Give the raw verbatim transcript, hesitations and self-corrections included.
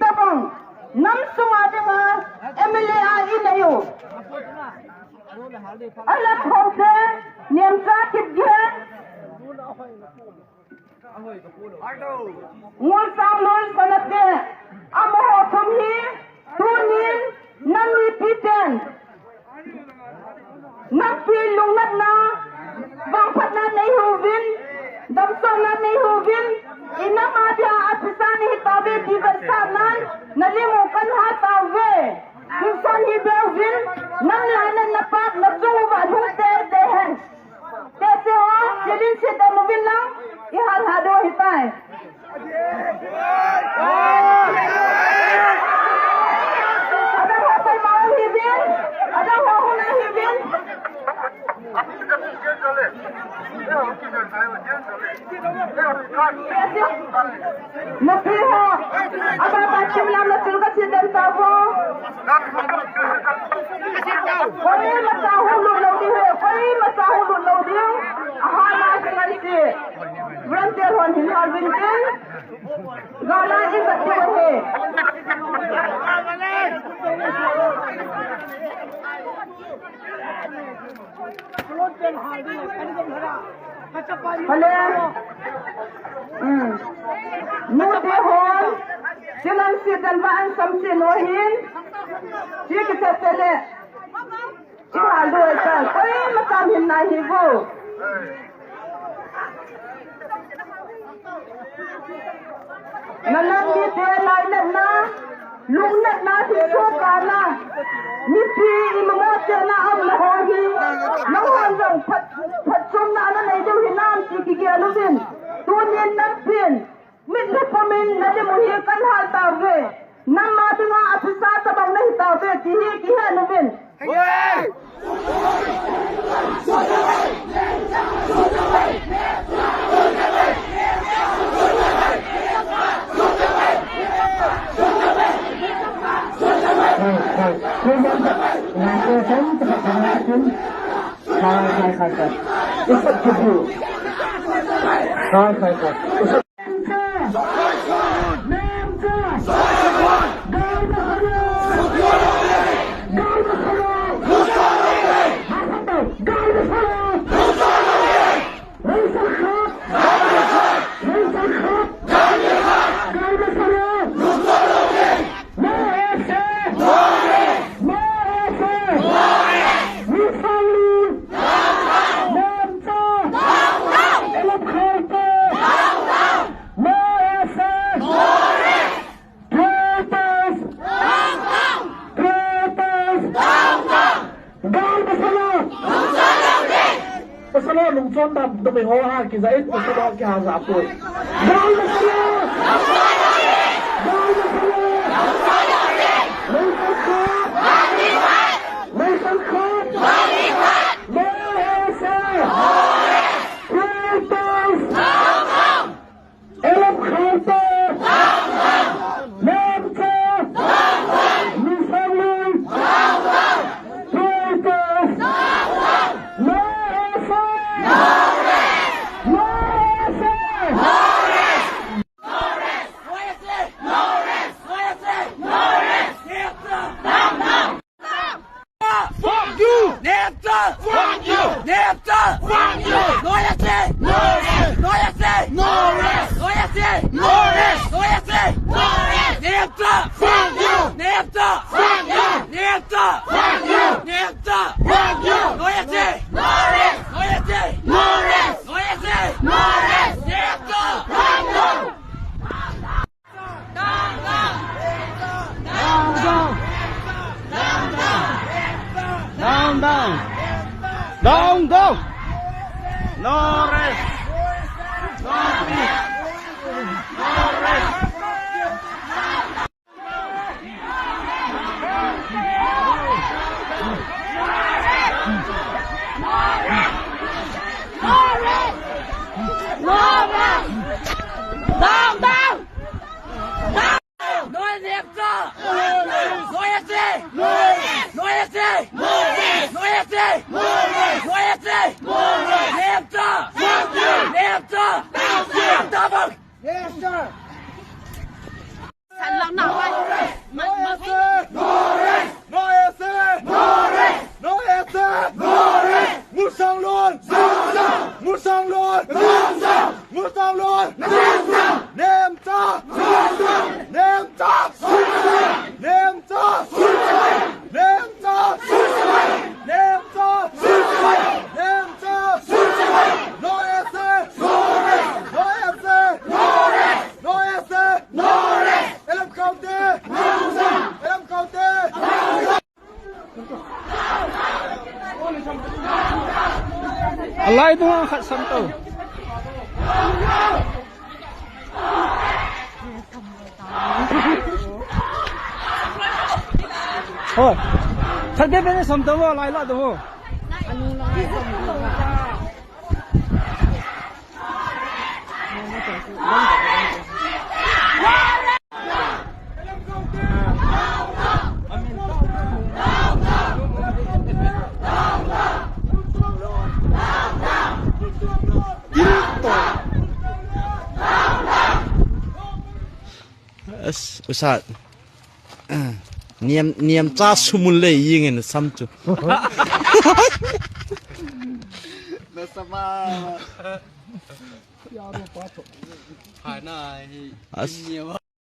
Tabang, nam sunga dinga M L A a i nei u. Alam hote, niam cha kit ge. Ngul sang loi sanate, amaho thum hi, tunin, nam mipi ten. Nampi lungnatna, vangphatna nei uvin, damsona nei uvin, i nam a dia a pisa nei tave ti vatsa nan, na limu kan ha tave. Hinsan hi be uvin, nam lainatna pat na chung uva lhung te te hen. Te te ho, silin si dam uvin lang, i hal ha do hitai. Adang ho koima um hibin, adang ho huna hibin. Nupi ho, aba ba chim lam na chul ka si den ta vo. Koima cha hu lut lou ding he, koima cha hu lut lou ding. Aha na si ngai si. Volunteer hon hin hal vin tin. Gala i bat ti he. Hello. Hmm. Nu te hon. Sinan si dan ba an sam si no hin. Si ki te te le. Ihal doi ka, koima cha hin na hi vo. Na nam mite lainatna, lungnatna, thiso kana. Mipi i mamo te na am na ho hi. Nang hon jong phat, phatchomna na nei deu hinam ti kigel uvin. Tunin nampin. Mit le pumin na limu hi kan hal tauve. Nam a dinga a pisa tabang na hi tauve ti hi kihe uvin. Khai, khai, khai, khai. Khai, khai, khai. Ronda dumi hoa ki za et tu suma ki haza apoi. Gauna sala! Gauna sala! Nation Cup! Nation Cup! Nation Cup! Traitors! Elem Khalte! Lemcha! Misanglun! Traitors! No essay! No essay! Fuck you! Nepta! Fuck you! Nepta! Fuck you! No essay! No essay! No essay! No essay! No essay! No essay! Nepta! Fuck you! Nepta! Fuck you! Nepta! Fuck you! Nepta! Fuck you! No essay! No essay! No essay! No essay! Nepta! Fuck you! Down, down! Down, down! Down, down! Down, down! No rest! No peace! No rest! Down, down! No Nepta! No essay! No essay! No essay! No essay! No essay! Nepta! Nepta! Nepta! Nepta! Sanlang na. No essay! No essay! No essay! No essay! Musanglun! Musanglun! Musanglun! Nemta! Nemta! Nemta! Nemta! Nemta! Nemta! No essay! No essay! No essay! Elem Khalte! Elem Khalte! Alai tu ngang khat sam tau. Hoi. Khat bia bia sam tau, alai la tau. ꯑꯁ, ꯎꯁꯥ꯫ ꯅꯤꯌꯝ, ꯅꯤꯌꯝ ꯆꯥ ꯁꯨꯃꯨꯜ ꯂꯩ ꯌꯦꯡꯉꯦꯅ ꯁꯝꯁꯨ꯫ ꯅꯁꯃꯥ꯫ ꯐꯥꯏꯅ ꯑꯩ ꯑꯁ꯫ ꯏꯟꯅꯦꯕ꯫